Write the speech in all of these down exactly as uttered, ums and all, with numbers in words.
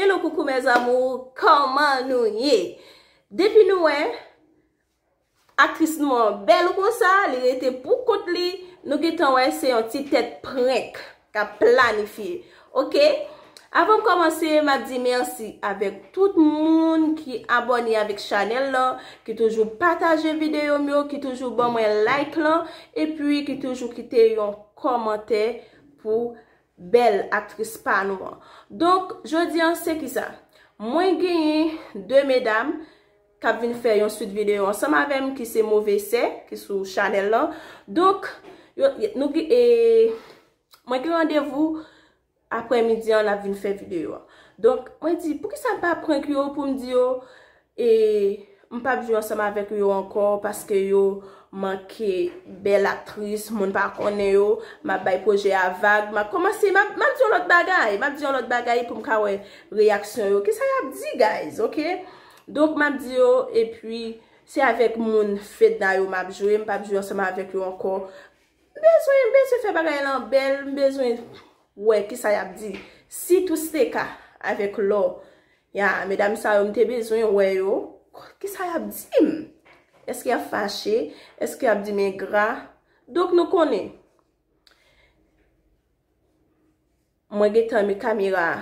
Hello, coucou mes amours, kòman nou ye? Depi nou wè aktris nou an bèl konsa, li rete pou kont li, nou gentan wè se yon ti tèt prank k ap planifye. Oke? Avan m kòmanse, m ap di mèsi avèk tout moun ki abòne avèk chanèl lan, ki toujou pataje videyo m yo, ki toujou ban mwen like lan, epi ki toujou kite yon kòmantè pou bèl aktris pa nou an. Donk, jodi an, se kisa? Mwen genyen de medam k ap vin fè yon swit videyo ansanm avè m, ki se Move Sè, ki sou chanèl lan. Donk, yo, nou, e, mwen gen randevou aprè midi an, n ap vin fè videyo a. Donk, mwen di, poukisa m pa prank yo pou m di yo, e, m p ap jwe ansanm avèk yo ankò paske yo manke bèl aktris, moun pa konnen yo, m ap bay pwojè a vag, m ap kòmanse, m ap, m ap di yon lòt bagay, m ap di yon lòt bagay pou m ka wè reyaksyon yo. Kisa y ap di, guys, oke? Donk, m ap di yo, epi, se avèk moun Fedna yo m ap jwe, m p ap jwe ansanm avèk yo ankò. M bezwen, m bezwen fè bagay lan bèl, m bezwen wè kisa y ap di. Sitou Steka avèk Lò. Ya, medam sa yo, m te bezwen wè yo. Kisa y ap di m? Èske y ap fache? Èske y ap di m engra? Donk, nou konnen. Mwen gentan met kamera a.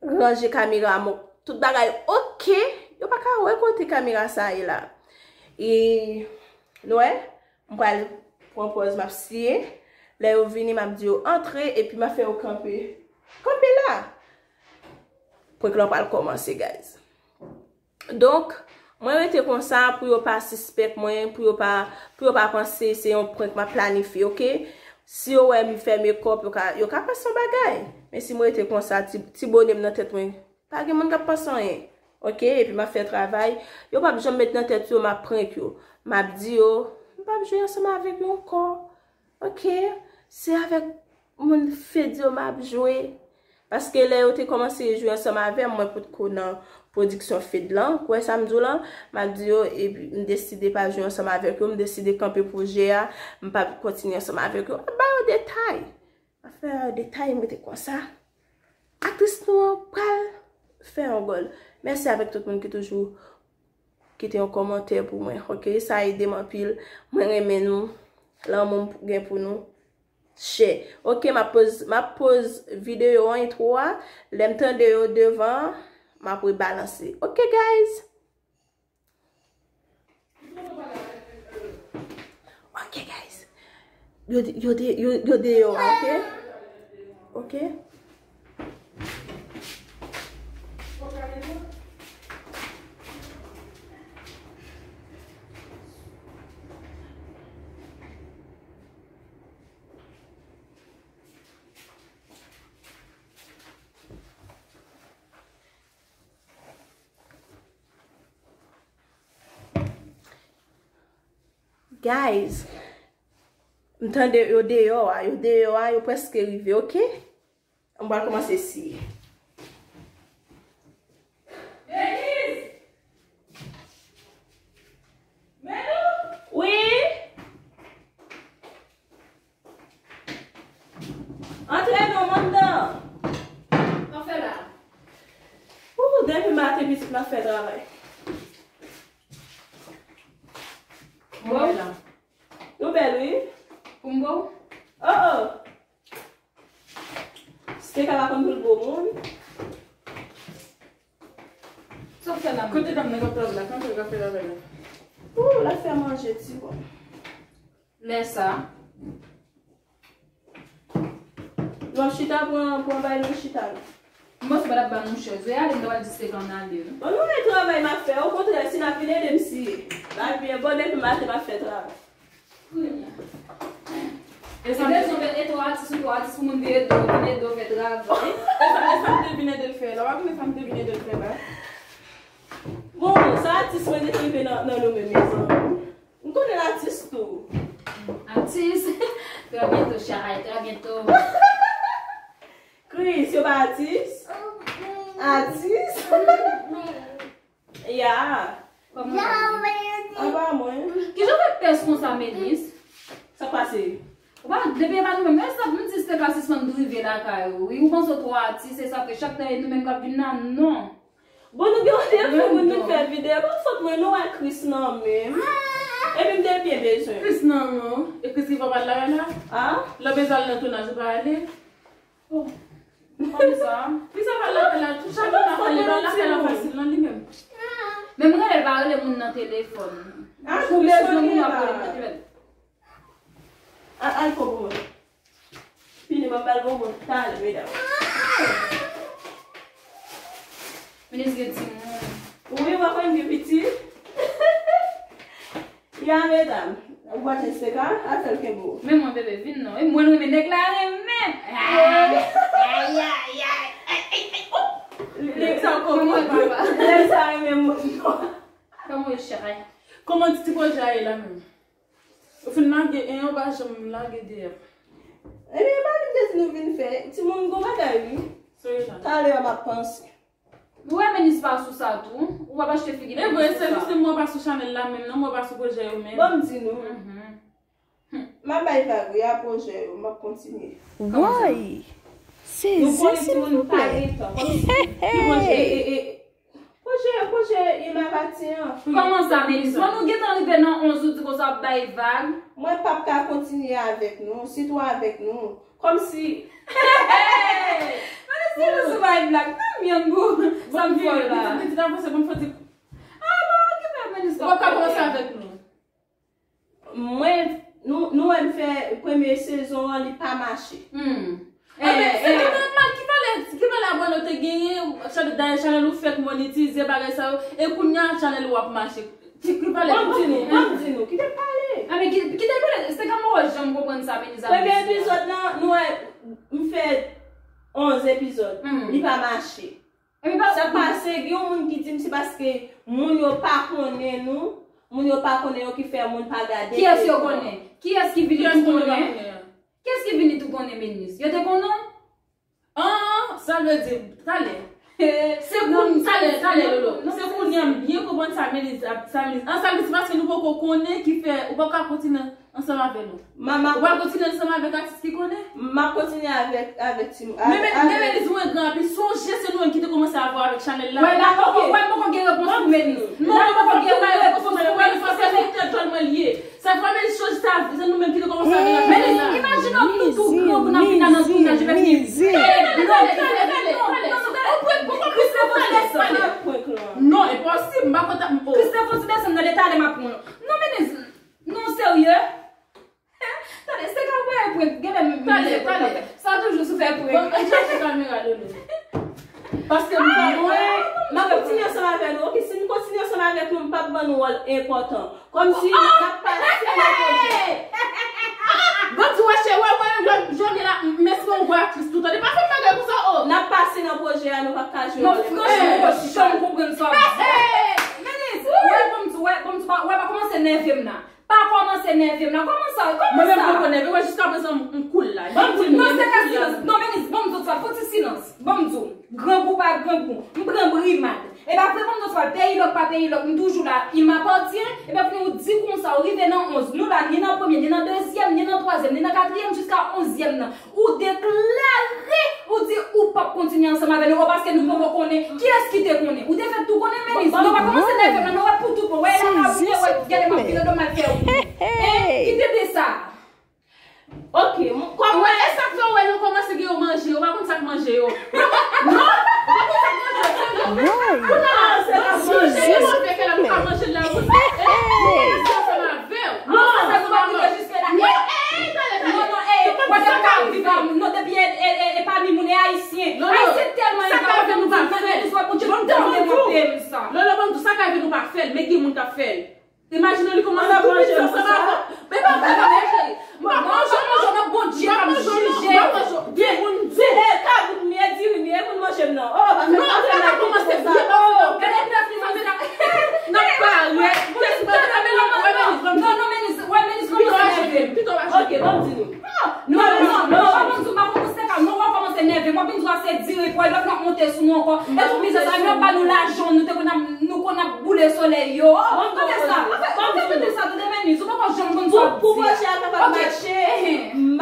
Ranje kamera m, tout bagay oke. Yo pa ka wè kote kamera sa ye la. E, nou wè, m pral pran pòz, m ap siye. Lè yo vini, m ap di yo antre, epi m ap fè yo kanpe. Kanpe la! Prank lan pral kòmanse, guys. Donk, mwen rete konsa pou yo pa sispèk mwen, pou yo pa, pou yo pa panse se yon prank m ap planifye, oke? Si yo wè m fè mekòp, yo ka, yo ka panse yon bagay. Men si mwen rete konsa, ti, ti bone m nan tèt mwen, pa gen moun k ap panse anyen, oke? Epi m ap fè travay. Yo p ap janm met nan tèt yo m ap prank yo. M ap di yo, m p ap jwe ansanm avèk yo ankò. Oke, se avèk moun Fed yo m ap jwe. Paske lè yo te kòmanse jwe ansanm avè m, mwen potko nan pwodiksyon Fed lan. Ou wè sa m di w lan? M ap di yo, epi m deside pa jwe ansanm avèk yo, m deside kanpe pwojè a, m p ap kontinye ansanm avèk yo. M ap ba yo detay. M ap fè detay, m rete konsa. Aktris nou an pral fè yon gòl. Mèsi avèk tout moun ki toujou kite yon kòmantè pou mwen, oke? Sa ede m anpil. Mwen renmen nou. Lanmou m gen pou nou. Chè. Oke, m ap poz, m ap poz videyo an entwo a. Lè m tande yo devan, m ap rebalanse. Oke, guys? Oke, guys. Yo, yo, yo, yo deyò a, oke? Oke? Guys, m tande yo deyò a, yo deyò a, yo prèske rive, oke? M pral kòmanse siye. Denise! Menou! Wi? Antre non, m anndan. Sa w fè la? Ou, depi maten pitit m ap fè travay. Bon. Nou bèl, wi. Pou m bo? Oh, oh. Steka pa konn pou l bo moun. Sa w fè la? Kote dam nan k ap travay la? Kote l ap fè travay la? Ou, l ap fè manje, ti bon. Lè sa. Nou ap chita pran, pran bay nou chita la. M panse pa t ap ba nou chèz. Ou ale, m ta pral di Steka ann ale, wi. Bon, nou wè travay m ap fè. Okontrè, si n ap vin ede m siye. Ba byen bon, depi maten m ap fè travay. Kounye a. E sa m te, e to atis, ou to atis pou moun vin ede w, vin ede w fè travay. E sa, e sa m te vin ede l fè la. W ap konnen sa m te vin ede l fè la. Bon, sa atis mwen gentan rive nan, nan nou menm, mezanmi. M konnen l atis tou. Atis. Très bientôt, chérie, très bientôt. Chris, yo pa atis? Atis? Ya. Kòman w ap di? Apa mwen? Kijan w fè pès konsa, Menis? Sa k pase? Ba, depi e pa nou menm, men sa m di Steka sispann drive lakay ou. Wi, ou panse w twò atis, e sa fè chak tan e nou menm k ap vin la, non. Bon, nou gen yon defi pou nou fè videyo. Bon, fòk mwen nou wè Chris nan menm. Epi m te byen bezwen. Chris nan menm. E Chris ki fè w pa al lakay la? Ah? Lè w bezwen al nan tounaj, ou pa ale? Oh. Kòmsa. Chris ap al lakay la, tout chak moun ap ale, li pa al lakay la fasil, non, li menm. Men m rele l, pa rele moun nan telefòn. Ah, ou bezwen moun ap rele nan telefòn. A, al pran bonbon. Fini, m ap ba l bonbon talè, medam. Minis gen timoun. Wi, w ap konn gen pitit. Ya, medam. Ou pa teste ka? Al fè l kenbe w. Men mwen, bebe, vin non. E mwen renmen nèg la renmen. Ay, ay, ay, ay, ay, oh! Nèg sa koko. Nèg sa renmen moun. Kòman w ye, chay? Kòman ti pwojè a ye la menm? Ou fin lage en, ou pa janm lage de a. Ebyen, e pa li m te di nou vin fè. Timoun, gon bagay, wi. Talè a m ap panse. Ou wè Menis pa sou sa tou. Ou ap achte figi Menis sou sa. E vre, se jis mwen pa sou chanèl la menm, non, mwen pa sou pwojè yo menm. Bon, m di nou. M ap bay vag, wi, a pwojè yo, m ap kontinye. Woy! Sezi, silvouplè. Ki pwojè? E, e, e, Pwojè, pwojè Imaratien an. Kòman sa, Melis? Bon, nou gentan rive nan onz, ou di konsa w ap bay vag. Mwen p ap ka kontinye avèk nou, sitou avèk nou. Kòmsi. Melis, si nou sou bay blag, nan myann pou sa m fè w la. Pitit, pitit avanse, bon, fò di. Ah, bon, okipe Melis. Ou p ap ka kòmanse avèk nou. Mwen, nou, nou wè m fè premye sezon an, li pa mache. Hmm. Anben, se pa nòmal, ki valè, ki valè abòne w te genyen, dayè chanèl ou fèk monetize, bagay sa yo, e kounye a chanèl ou ap mache. Ki, ki valè. Ban m di nou, ban m di nou, kite pale. Anben, ki, kite pale, se kòman w janm konprann sa, Melis ap di a. Premye epizòd lan, nou wè, m fè onz epizòd, li pa mache. Sa k pase, gen yon moun ki di m se paske moun yo pa konnen nou, moun yo pa konnen yo ki fè moun pa gade. Kiyès yo konnen? Kiyès ki vini tou konnen? Kiyès ki vini tou konnen Menis? Yo te konnen w? An, sa vle di, talè. Se kounye, talè, talè, Lolo. Se kounye a m byen konprann sa Menis ap, sa Menis. An, sa vle di se paske nou poko konnen ki fè ou pa ka kontinye ansanm avè nou. Ou pral kontinye ansanm avèk atis ki konnen? M ap kontinye avèk, avèk timoun. Men, men, men Menis, ou engran anpil. Sonje, se nou menm ki te kòmanse avè w avèk chanèl la. Wè, la poko, wè, m poko gen repons pou Menis. Non, la poko gen repons pou Menis. Paske se tèt djòl mwen l ye. Sa fè Menis chonje sa, se nou menm ki te kòmanse avè l avèk chanèl la. Menis, imajine w nou tou gran pou n ap vin la nan tounaj epi fini. Talè, talè, talè, talè. Non, non, talè, talè, talè. Ou prank, poko Chris te fon ti desann. Non, enposib, m pa konn ta, oh. Chris te fon ti desann nan leta lè m ap pran. Non, Menis, nou serye? Tande, se ka wè prank, genlè m, tande, tande. Sa toujou sou fè prank. Bon, an chache kamera, Lolo. Paske mwen, m ap kontinye ansanm avè nou. Oke, si m kontinye ansanm avèk nou, m p ap ban nou wòl enpòtan. Kòmsi n ap pase nan pwojè. Bon, di wè, chè, wè, wè, wè, jodi la, mèsi yon gwo aktris toutan. Li pa fè bagay konsa, oh. N ap pase nan pwojè a, nou p ap ka jwe wòl enpòtan. Non, franchman, m pa janm konprann sa w ap di. Menis, wè, bon, m di, wè, bon, m di, wè, pa kòmanse nève m la. Pa kòmanse nève m la. Kòman sa? Kòman sa? Mwen menm poko nève. Wè, jiskaprezan m, m cool la. Ban m di w, non, se ka silans. Non, Menis, ban m di w sa. Fon ti silans. Ban m di w. Grangou pa grangou. M pran brimad. E pa vre, ban m di w sa. Peyi lòk pa peyi lòk. M toujou la. Il m'appartient. E pa vre, ou di konsa. Ou rive nan onz. Nou la, ni nan premye, ni nan dezyèm, ni nan twazyèm, ni nan katriyèm, jiska onzyèm nan. Ou deklare, ou di ou p ap kontinye ansanm avè nou, o, paske nou poko konnen. Kiyès ki te konnen? Ou te fèk tou konnen, Menis. Nou pa kòmanse nève m la, nou wè pou tout bon. Wè, la ka vire, wè, gade m ap vire do m al fè wout. Hein? Kite de sa. Oke, m, kòm wè, e sa k fè w wè nou kòmanse gen yo manje, ou pa konn sa k manje yo. Non, ou pa konn sa k manje yo, serye. Kounye a, se pa manje, e manje ke la, nou pa manje la, ou se, e, e, e, se ansanm avè w. Non, sa nou pa rive jiske la. Non, e, e, talè, talè. Non, non, e, wè, sa ka viv a moun, non, depi e, e, e, e pami moun, e ayisyen. Ayisyen tèlman ignoran, sa ka rive nou pa fè l. Lolo, ban m di w, sa ka rive nou pa fè l, men gen moun k ap fè l. Imajine li kòmanse ap manje ansanm avè w. Men pa vre, non, cheri. M pa manje w, non, Bondye k ap jije. M pa manje w, non, m pa manje w. Gen moun di. Se, e, kabrit m ye, diri m ye, e moun manje m non. Oh, pa fè, non, pa fè la kòmanse byen, oh, gade nèf li manje la. N ap parèt. Non, non, Menis, wè, Menis kòmanse nève m. Pito w achte. Ok, ban m di nou. Non, non, non, non, ban m di w, m pa konn konsidere sa, non, w ap kòmanse nève m, w ap vin di w a se dirèk, wè, lòt nap monte sou nou ankò. E tou biznis sa, nou ap ba nou lajan, nou te konn ap, nou konn ap boule solèy yo. Tande sa, tande sa, tande Menis, ou poko janm konn sa w ap di. Pou pwojè a kapab mache, m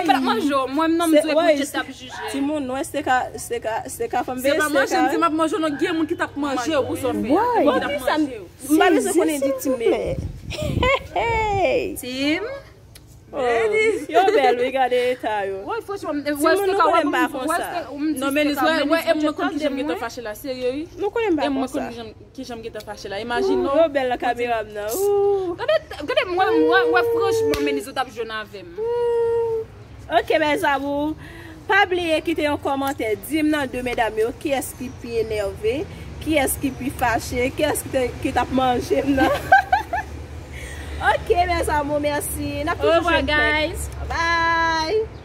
Mwen pa t ap manje w. Mwen menm non, m Se- dwe why? Bondye t ap jije. Timoun, nou se ka, se ka, se ka fanm Se pa manje m di m ap manje w non, gen moun ki t ap manje w pou sa w fè. Gen moun ki t ap manje w. M pa bezwen konnen di Tim, men. Hey! Tim. Oh, yo bèl, wi, gade eta yo. Wè, franchman, Timoun, nou konnen m pa konsa. Non, men Niz, wè, wè, e mwen konn ki jan m gentan fache la, serye, wi. Nou konnen m pa E mwen konsa. Konn ki jan, ki jan m gentan fache la. Imajine, Yo non. Bèl nan kamera m nan. Ooh. Gade, gade, mwen, mwen, mwen, franchman, men Niz ou t ap jwenn avè m. Ok, mes amours. Pa bliye kite yon kòmantè. Di m nan de medam yo, kiyès ki pi enève, kiyès ki pi fache, kiyès ki te- ki t ap manje m nan. Ok, mes amours, mèsi. N ap toujou Au revoir, jwenn prank. Guys. Bye.